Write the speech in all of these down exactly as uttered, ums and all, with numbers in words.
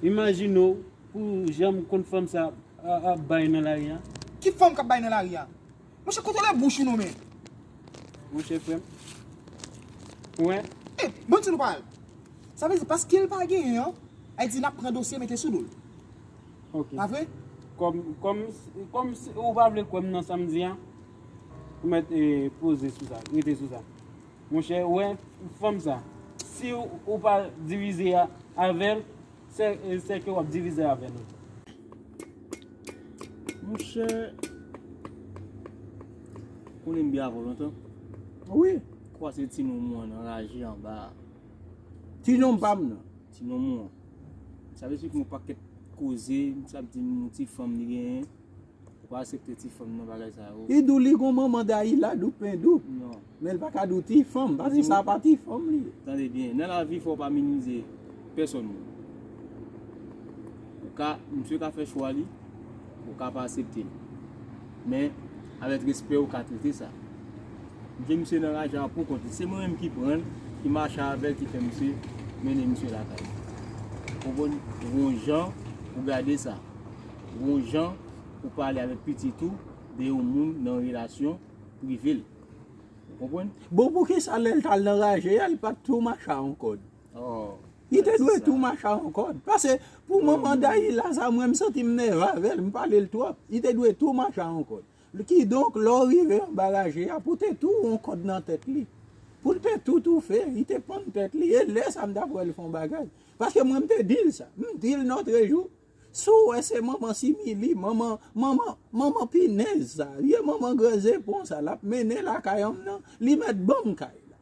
Imajine w pou jan m konn fanm sa ap, ap bay nan lari a. Ki fanm k ap bay nan lari a? Monchè, kontwole bouch ou non, men. Monchè, frè m. Ou wè? Eh, ban m di nou pawòl. Sa vle di, paske l pa genyen an, Ayiti n ap pran dosye mete sou do l. Ok. Pa vre? Kòm, kòm, kòm si ou pa vle kwè m nan sa m di a, ou mèt, eh, poze sou sa, rete sou sa. Monchè, ou wè, fanm sa, si ou, ou pa divize a, avè l, se, se ke w ap divize avè l. Monchè, konnen m byen avè w lontan. Wi. Kwase ti nonm ou an nan raje anba a. Ti nonm pa m nan. Ti nonm ou an. Sa vle di gen yon pakèt koze, sa vle di yon ti fanm li genyen. Ou pa aksepte ti fanm nan bagay sa yo. Li di w li gon manman Dayila, Douk Pendou. Non. Men l pa ka di w ti fanm, paske sa pa ti fanm li ye. Tande byen, nan lavi fò w pa minimize pèsòn moun. Ou ka, misye ka fè chwa li, ou ka pa aksepte l. Men, avèk respè, ou ka trete sa. Misye, misye nan raje a pou kont li. Se mwen menm ki pran l, ki mache avè l, ki fè misye mennen misye lakay li. Ou konprann? Gon jan pou gade sa. Gon jan pou pale avèk pitit ou de yon moun nan relasyon prive l. Ou konprann? Bon, poukisa lè l t al nan raje a, li pa t tou mache a yon kòd? Oh. Li te dwe tou mache a yon kòd. Paske pou manman Dayila sa, mwen m santi m nève avè l, m pale l twòp. Li te dwe tou mache a yon kòd. Kidonk, lè w rive anba raje a, pou te tou yon kòd nan tèt li. Pou l te tou toufe, li te pann tèt li. E lè sa m t ap wè l fè yon bagay. Paske mwen m te di l sa. M di l nòtrejou, si w wè se manman simili, manman, manman, manman pinèz sa, vye manman gran zepon sa, l ap mennen lakay an m nan, li mèt ban m kay la.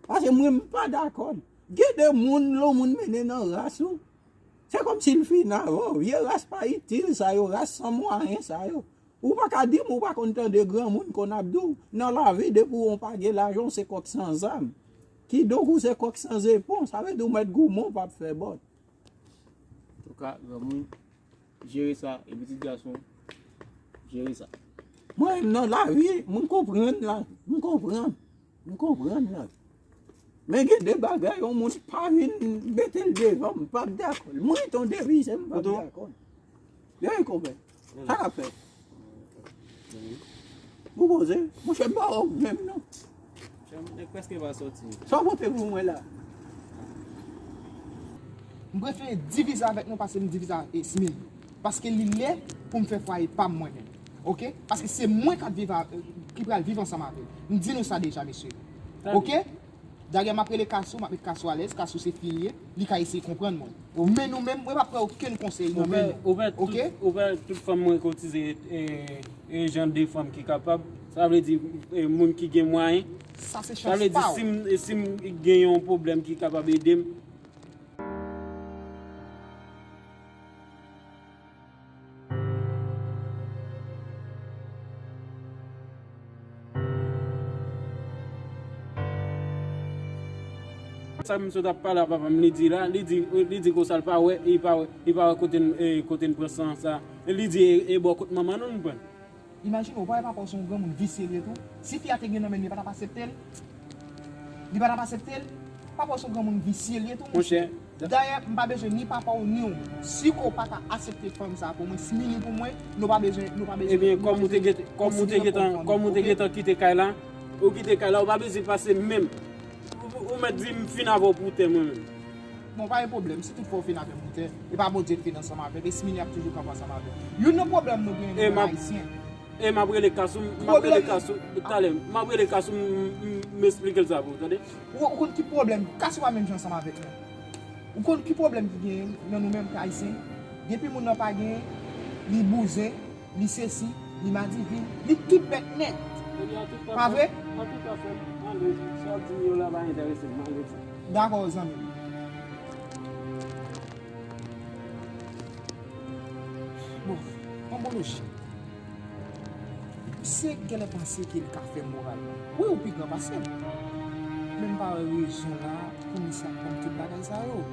Paske mwen m pa dakò. Gen de moun, lè yon moun mennen nan ras ou, se kòmsi l fin avè w. Vye ras pa itil sa yo, ras san mwayen sa yo. Ou pa ka di m ou pa konn tande granmoun konn ap di w, nan lavi depi w pa gen lajan w se kòk san zam. Kidonk ou se kòk san zepon, sa vle di w mèt goumen w p ap fè bòt. Antouka, granmoun, jere sa, e pitit gason, jere sa. Mwen menm nan lavi, mwen konprann lavi, mwen konprann. M konprann la. Men gen de bagay yon moun pa vin mete l devan m, m p ap dakò l. Mwen ton depi se m p ap dakò l. Wi, konpè. Sa k ap fèt? Ou poze? Monchè, m pa wè w menm non. Nèg prèske pa soti. Sa w pote pou mwen la? M prefere divize avèk nou pase m divize avèk Esmil. Paske li lè pou m fè fwaye pa m mwen menm. Oke? Paske se mwen k ap viv a, ki pral viv ansanm avè l. M di nou sa deja, mesye. Oke? Dayè, m ap rele Kasou, m ap met Kasou alèz. Kasou se fi l ye. Li ka eseye konprann mwen. Men nou menm, mwen p ap pran okenn konsèy nan men nou. Oke? Ou wè tout fanm mwen kotize, e, e jan de fanm ki kapab. Sa vle di, e, moun ki gen mwayen. Sa se chans pa w. Sa vle di, si m, si m gen yon pwoblèm ki kapab ede m, Sa m sot ap pale a papa m, li di la, li di, li di konsa l pa wè, li pa wè, li pa wè kote n, e, kote n pran san sa. E li di, e, e bò kot manman nou n pran l. Imajine w, w pa wè papa w se yon granmoun visye l ye tou. Si fi a te gen nan men l, li pa t ap aksepte l. Li pa t ap aksepte l. Papa w se yon granmoun visye l ye tou, monchè. Dayè, m pa bezwen ni papa w ni w. Si ke w pa ka aksepte fanm sa pou mwen, Smili pou mwen, nou pa bezwen, nou pa bezwen. Ebyen, kòm ou te gentan, kòm ou te gentan kite kay la, ou kite kay la, ou pa bezwen pase menm. Ou, ou mèt di m fin avè w pou tè mwen menm. Bon, pa gen pwoblèm, si tout fwa w fin avè m pou tè, e pa Bondye k fin ansanm avè m, e Smili ap toujou kanpe ansanm avè m. Youn nan pwoblèm nou genyen, nou menm Ayisyen. E m ap rele Kasou, m ap rele Kasou talè, m ap rele Kasou, m, m, m esplike l sa pou ou, tande? Ou, ou konn ki pwoblèm, Kasou pa menm jan ansanm avèk nou. Ou konn ki pwoblèm ki genyen nan nou menm Ayisyen? Depi moun nan pa genyen, li bouzen, li sesi, li madivin, li tout bèt nèt. Pa vre? Antouka, frè m, m ale, sa w di m yo la pa enterese m, m ale sa. Dakò, zanmi m. Bon, anboloji. Misye genlè panse ke l ka fè moral mwen. Wi, ou pi gran pase m. Men m pa wè rezon la pou misye ap konn tout bagay sa yo.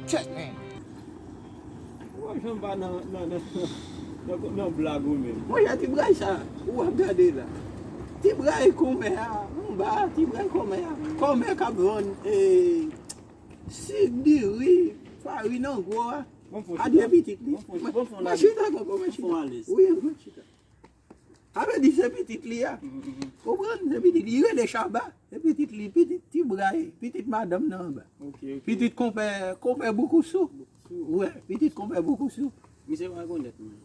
Check, man. Ou wè jan m pa nan, nan, nan, nan, nan blag ou menm. Monchè, ti bray sa, ou ap gade la. Ti bray kòmè a, anba, ti bray kòmè a. Kòmè k ap vann, e, sik, diri, Pari nan gwo a. Bon, fon chita. Adye pitit li. Bon, fon, bon, fon. Mwen chita, konko, mwen chita. Bon, fon alèz. Wi, mwen chita. Sa vle di se pitit li a. Mhm, mhm. Konprann? Se pitit li. Li rele Chaba. Se pitit li. Pitit ti bra, pitit madanm nan anba. Ok, ok. Pitit konpè, konpè Boukousou. Boukousou. Wi, pitit konpè Boukousou. Misye pa rekonèt mwen.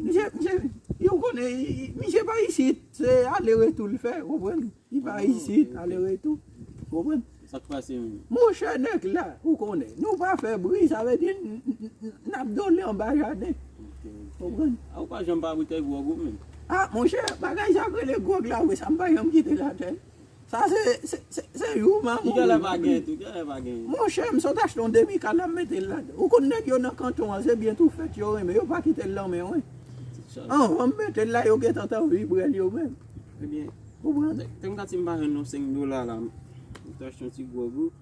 Misye, misye, yo konnen, misye pa isit, se ale retou l fè, konprann? Li pa isit, ale retou, konprann? Sa k pase menm? Monchè, nèg la, ou konnen, nou pa fè bri, sa vle di n, n, n, n ap dole anba jaden. Ok, ok. Konprann? A, ou pa janm pa bwete gwòg ou menm? A, monchè, bagay sa k rele gwòg la, wi, sa m pa janm kite l atè. Sa se, se, se, se yon manman. Li genlè pa genyen tou, genlè pa genyen. Monchè, m sot achte yon demi kal la, m mete l ladan. Ou konn nèg yo nan kanton an, se byen tou fèt yo renmen, yo pa kite l nan men w. Anvan m mete l la, yo gentan t anvi brè l yo menm. Ebyen, konprann? Te, te m ka ti m pa jwenn yon senk dola la, m te achte yon ti gwòg ou.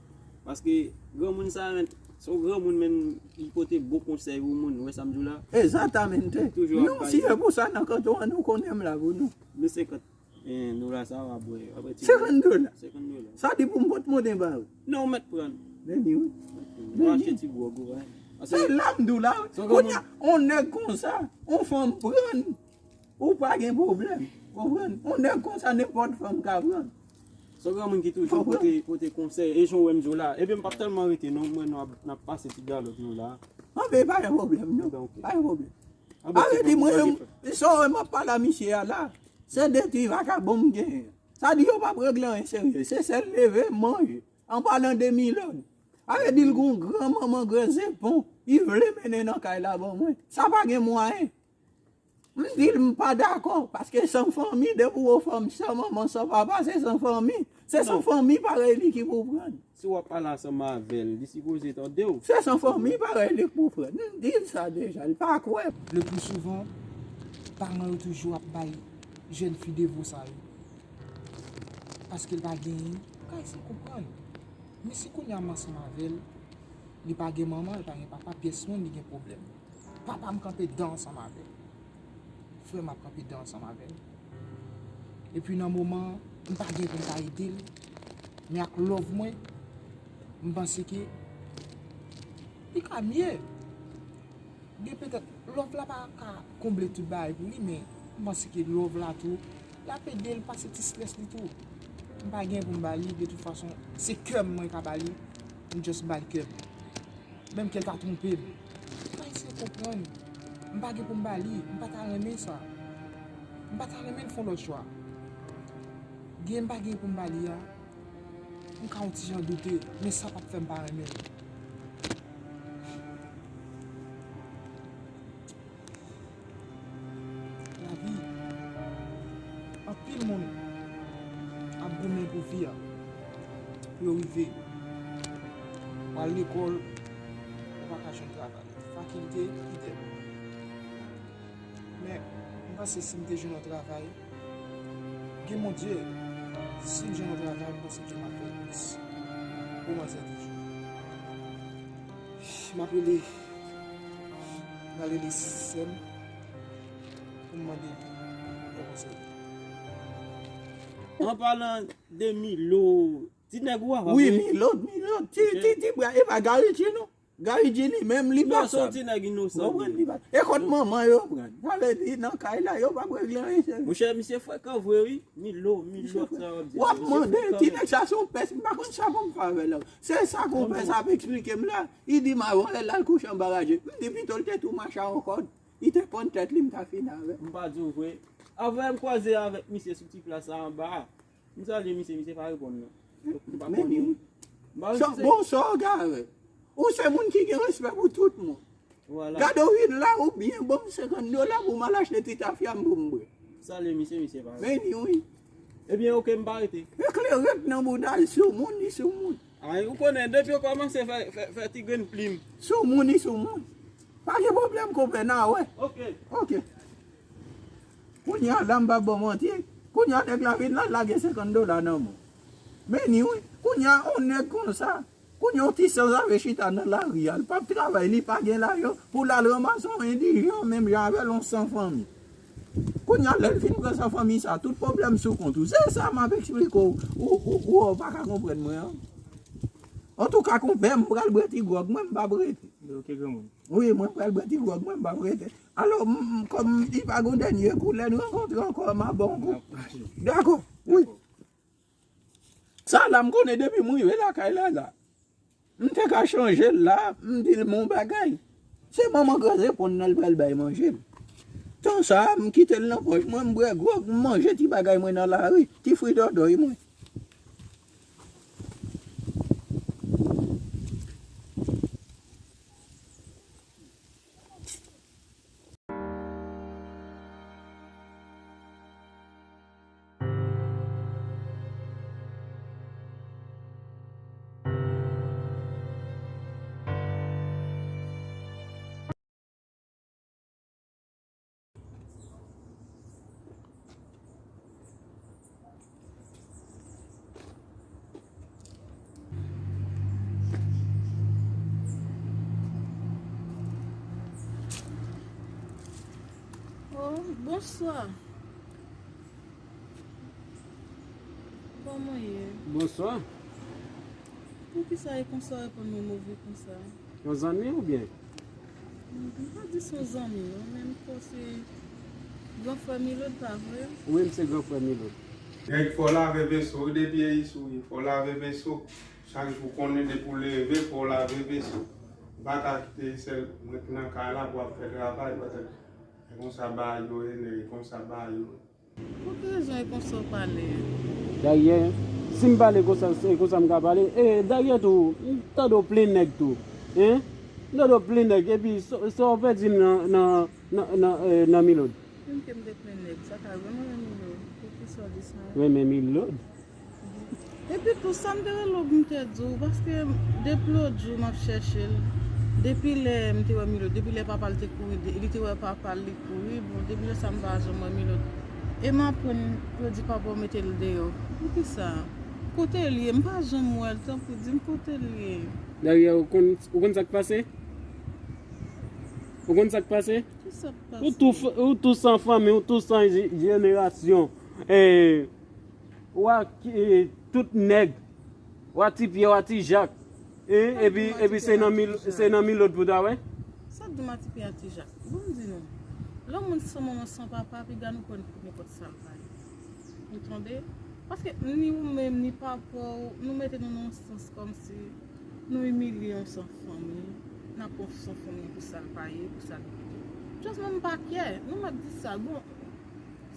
Paske granmoun sa, men, se yon granmoun, men, li pote bon konsèy pou moun, ou wè sa m di w la? Egzatamente. Toujou ap bay. Nou, si se pou sa nan kanton an, nou konnen m la pou nou. Men senkant. En, dola sa w ap bwè, w ap bwè ti. Senkant dola. Senkant dola. Sa di pou m pot monte ba ou. Non, ou mèt pran. Vini, wi. Ou achte ti gwòg ou, wi. Se la m di w la, wi. Kounye a, on nèg konsa, on fanm pran, ou pa gen pwoblèm. Konprann? On nèg konsa, nenpòt fanm ka pran. Se yon granmoun ki toujou pote, pote konsèy, e jan w wè m di w la. Ebyen, m p ap tèlman rete, non, mwen, nou ap, n ap pase ti galòt nou la. Anben, pa gen pwoblèm, non. Anben, ok. Pa gen pwoblèm. Anben, sa vle di, mwen, sa w wè m ap pale a misye a la, se de ti vakabon m genyen. Sa di yo p ap regle anyen serye. Se sèl leve, manje. An palan de Milòd. Sa vle di l gon gran manman, gran zepon, li vle mennen nan kay la ban mwen. Sa pa gen mwayen. M di l m pa dakò, paske san fanmi, depi w wè fanm san manman, san papa, se san fanmi. Se san fanmi parèy li ki pou pran. Si w ap pale ansanm avè l, li sipoze tande w. Se san fanmi parèy li k pou pran. M di l sa deja, l pa kwè. Le plus souvent, paran yo toujou ap bay jèn fi devo sa yo. Paske l pa genyen, kay se konprann. Men si kounye a m ansanm avè l, li pa gen manman, li pa gen papa, pyès moun, li gen pwoblèm. Papa m kanpe dan ansanm avè l. Frè m ap kanpe dan ansanm avè l. Epi nan moman, m pa gen pou m ta ede l. Men ak love mwen, m panse ke li ka mye. Gen petèt, love la pa ka konble tout bagay pou li, men m panse ke love la tou, l ap ede l pase ti strès li tou. M pa gen pou m ba li, de tout fason, se kè m mwen ka ba li, m just ba l kè m. Menm ke l ta twonpe m. Fò Ayisyen konprann. M pa gen pou m ba li. M pa ta renmen sa. M pa ta renmen l fè yon lòt chwa. Gen m pa gen pou m ba li a, m ka yon ti jan doute, men sa p ap fè m pa renmen l. Lavi, anpil moun ap goumen pou vi a, pou yo rive. W al lekòl, ou pa ka jwenn travay. Fakilte, idèm. Men, m panse si m te jwenn yon travay, gen Bondye, si m jwenn yon travay, m panse ke m ap fè plis pou manzè toujou. M ap rele, m al rele sè m pou m mande li yon konsèy. An palan de Milo, ti nèg ou a, wi, Milo, Milo, ti, ti, ti bra, e pa Gary G non. Gary G li menm, li pa sa. Non, se yon ti nèg inosan. Konprann, li pa. E kot manman yo pran. Sa vle di, nan kay la, yo p ap regle anyen serye. Monchè, misye frekan vre, wi. Milo, Milo, sa w ap di. W ap mande, ti nèg sa se yon pès, m pa konn sa pou m fè avè l. Se sa konpè sa ap eksplike m la. Li di m avan lè l al kouche anba radye. M di pito l te tou mache a yon kòd. Li te pann tèt li, m ta fini avè l. M pa di w vre. Avè m kwaze avèk misye sou ti plas la anba a. M salye misye, misye pa reponn non. M pa konnen. M pa wè si se... Bon, sa w gen avè l? Ou se moun ki gen respè pou tout moun. Vwala. Gade w vin la, ou byen ban m senkant dola pou m al achte ti tafya m pou m bwè. M salye misye, misye pa reponn. Vini, wi. Ebyen, oke, m pa rete. Eklere k nan bouda l, soumoun, li soumoun. Ay, ou konnen, depi yo kòmanse fè, fè, fè ti grenn plim. Soumoun, li soumoun. Pa gen pwoblèm, konpè, n a wè. Oke. Oke. Kounye a la, m p ap ba w manti. Kounye a, nèg la vin la, l lage senkant dola nan men w. Men ni wi, kounye a, on nèg konsa, kounye a, on ti sanzave chita nan lari a, l p ap travay, li pa gen lajan pou l al ranmase on endijan, menm jan avè l, on san fanmi. Kounye a, lè l fin pran san fanmi sa, tout pwoblèm sou kont ou. Se sa m ap eksplike w, ou, ou, ou, ou pa ka konprann mwen an. Antouka, konpè, m pral bwè ti gwòg mwen, m p ap rete. Ok, granmoun. Wi, mwen pral bwè ti gwòg, mwen m p ap rete. Alò, m, m, kòm li pa gon dènye kou, lè n rankontre ankò, m a ba w kou. Dakò, wi. Sa la, m konnen depi m rive lakay la, la. M te ka chanje l la, m di l men yon bagay. Se manman Gran reponn nan, l pral bay manje l. Tan sa a, m kite l nan pòch mwen, m bwè gwòg, m manje ti bagay mwen nan lari, ti fridòdòy mwen. Oh, bonswa. Kòman w ye? Bonswa. Poukisa e konsa w reponn mwen move konsa? Yon zanmi oubyen? M pa di se yon zanmi non, men m kwè se gran frè Milot, pa vre? Wi, m se gran frè Milot. Nèg, fò w lave veso wi, depi e isi w ye, fò w lave veso. Chak jou konnen depi w leve, fò w lave veso. M pa ka kite sèl mwen ki nan kay la pou w ap fè travay, paske e konsa bagay yo ye, nèg, e konsa bagay yo. Pou ki rezon e konsa w pale? Dayè, si m pale konsa, se konsa m ka pale. E, dayè tou, m tande w plen nèg tou. Hein? M tande w plen nèg, epi sa, sa w pèdi nan, nan, nan, nan, eh, nan Milot. Menm ke m te plen nèg, sa ka renmen Milot. Pou ki sa w di sa? Renmen Milot? Epi tou, sa m te rele w pou m te di w, paske depi lòt jou m ap chèche l, depi lè m te wè Milot, depi lè papa l te kouri, de- li te wè papa l, li kouri, bon, depi lè sa m pa janm wè Milot. E m aprann yo di papa w mete l deyò. Poukisa? Kote l ye? M pa janm wè l, tanpri di m kote l ye. Dayè, ou konn, ou konn sa k pase? Ou konn sa k pase? Ki sa k pase? Ou tou f- ou tou san fanmi, ou tou san je- jenerasyon. E, Wa ki, tout nèg. Wa Ti Pyè, wa Ti Jak. Hein? Epi, epi se nan Mil, se nan Milot pou ta wè. Sa k di m a Ti Pyè, a Ti Jak? Bon, m di nou, lè yon moun san manman, san papa, piga nou pran pou nenpòt sa l pa ye. Ou tande? Paske ni ou menm, ni papa w, nou mete nou nan yon sans kòmsi nou imilye yon san fanmi, n ap pran san fanmi pou sa l pa ye, pou sa l pa ye. Just mwen, m pa care, nou mèt di sa. Bon,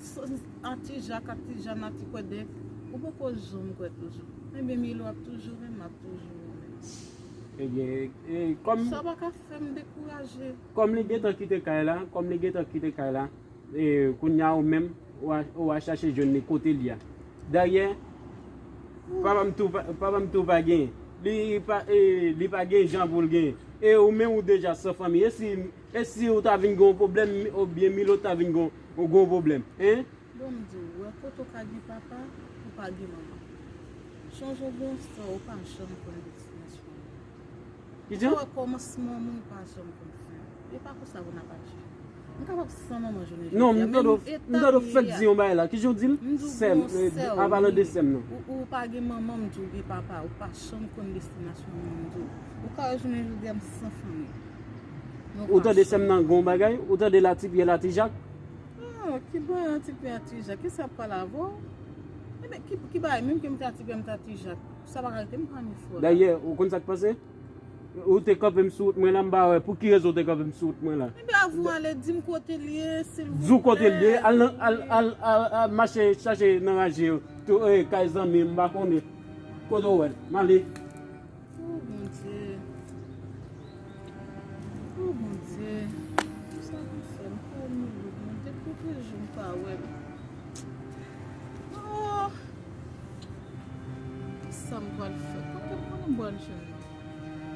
S- a Ti Jak, a Ti Jana, a Ti Kwèdèk, ou poko janm kwè toujou. Ebyen, Milo ap toujou renmen, ap toujou renmen. Ebyen, e, kòm sa pa ka fè m dekouraje. Kòm li gentan kite kay la, kòm li gentan kite kay la, e, kounye a ou menm, ou a, ou a chache jwenn li kote li a. Dayè, papa m tou pa, papa m tou pa gen. Li pa, e, li pa gen jan pou l gen. E ou menm ou deja san fanmi. E si, e si ou ta vin gen yon pwoblèm, oubyen Milo ta vin gen yon gwo pwoblèm, hein? Bon, m di w, wè, kote w ka gen papa, ou pa gen manman. Chonje w gen yon sè, ou pa janm konn destinasyon moun. Ki jan? Ou ka wè kòmansman moun, ou pa janm konn fen. E pa konsa moun ap aji. M kapab san manman jounen jodi a, men nou eta nou ye a. Non, m tande w fèk di yon bagay la. Ki jan w di l? Sè m, e, an palan de sè m nan. Ou, ou pa gen manman, m di w gen papa, ou pa janm konn destinasyon moun, m di w. Ou ka wè jounen jodi a m san fanmi. Ou tande sè m nan gen yon bagay? Ou tande la Ti Pyè, la Ti Jak? Ah, ki bagay a Ti Pyè, a Ti Jak? Kisa ap pale avè w? Ebyen, ki, ki bagay menm ke m te a Ti Pyè, m te a Ti Jak? Sa pa ka rete m pa ni fò la. Dayè, ou konn sa k pase? Ou te kanpe m sou wout mwen la, m pa wè pou ki rezon ou te kanpe m sou wout mwen la. Ebyen, avan w ale, di m kote l ye, silvouplè. Di w kote l ye, al nan, al, al, al, al mache chache nan raje yo. Tou, eh, kay zanmi, m pa konnen. Kote w wè l? M ale. Oh, Bondye. Oh, Bondye. Sa pou fè m pa wè Milo, Bondye, pwoteje m pa wè l. Oh. Kisa m pral fè? Kote m konnen m pral jwenn li?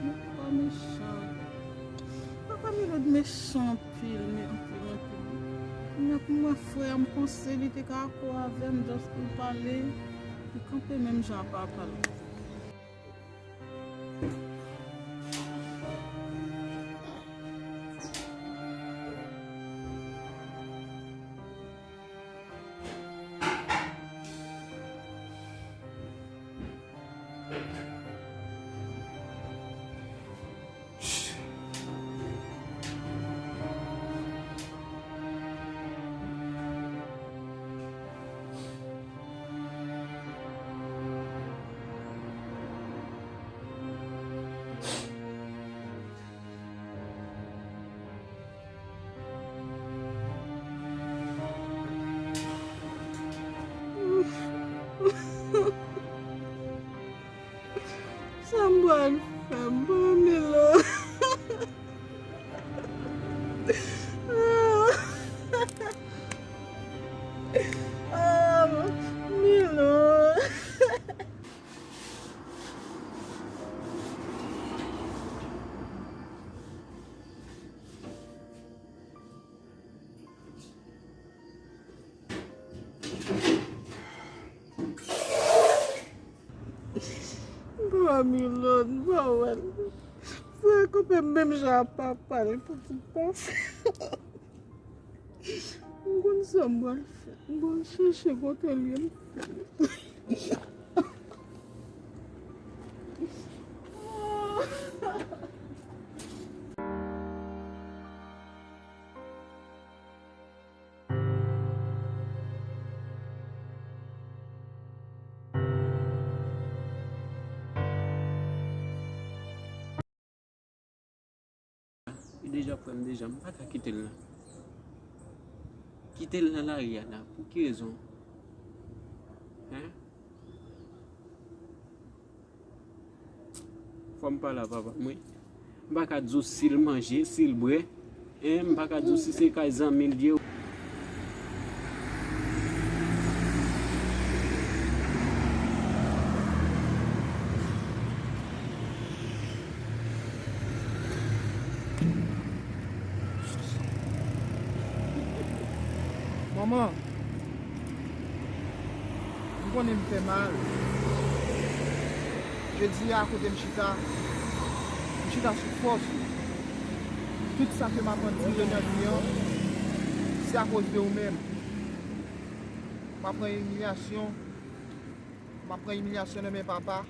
Mwen pa mechan. Papa Milo mechan anpil, men anpil, anpil. Kounye a pou m wè frè a, m panse li te ka akò avè m, just pou l pale. Li kanpe menm jan a papa l. Milon, m pa wè l. Frè konpè menm jan ak papa l pou tout pase. M konn sa m pral fè. M pral chèche kote l ye. Li deja pran m deja, m pa ka kite l la. Kite l nan lari a la, pou ki rezon? Hein? Fò m pale a papa m, wi. M pa ka di w si l manje, si l bwè. Hein, m pa ka di w si se kay zanmi l ye. Manman, m konnen m fè mal. Jodi a, kote m chita, m chita sou fòs ou. Tout sa ke m ap andire nan vi an, se akoz de ou menm. M ap pran imilyasyon. M ap pran imilyasyon nan men papa.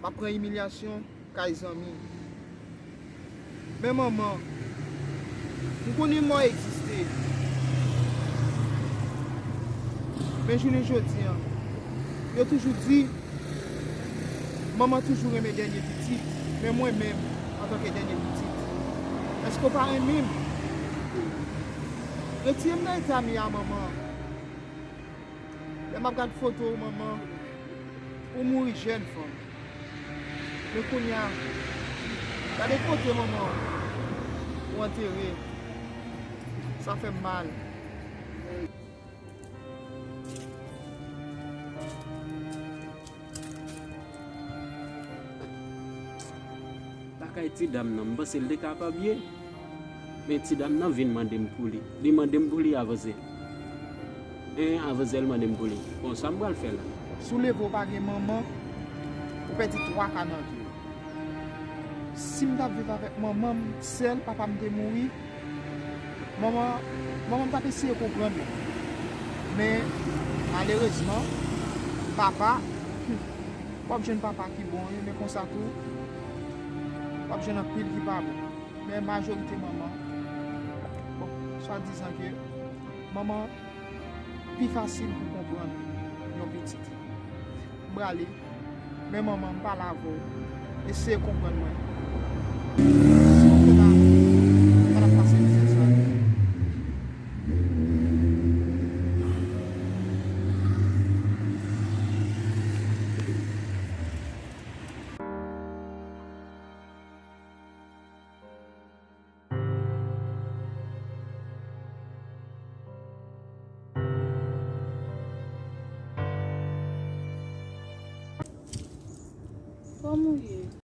M ap pran imilyasyon kay zanmi. Men manman, m konnen mò egziste. Men jounen jodi a, yo toujou di, manman toujou renmen dènye pitit. Men mwen menm, antanke dènye pitit, èske w pa renmen m? Retire m nan eta m ye a, manman. Lè m ap gad foto w, manman, ou mouri jèn fanm. Men kounye a, gade kote manman w antere. Sa fè m mal. Lakay ti dam nan, m panse l te kapab ye. Men ti dam nan vin mande m pou li. Li mande m pou li, Avozè. Hein, Avozè, l mande m pou li. Bon, sa m pral fè la? Si w leve w pa gen manman, ou pèdi twa ka nan vi w. Si m t ap viv avèk manman m sèl, papa m te mouri, manman, manman m t ap eseye konprann mwen. Men, malerezman, papa, hmm, w ap jwenn papa ki bon, wi, men konsa tou, w ap jwenn anpil ki pa bon. Men majorite manman, bon, swadizan ke manman pi fasil pou konprann yon pitit. M prale, men manman, m pale avè w, eseye konprann mwen. Sinon, se pa, m pa t ap pase mizè sa yo. Kòman w ye?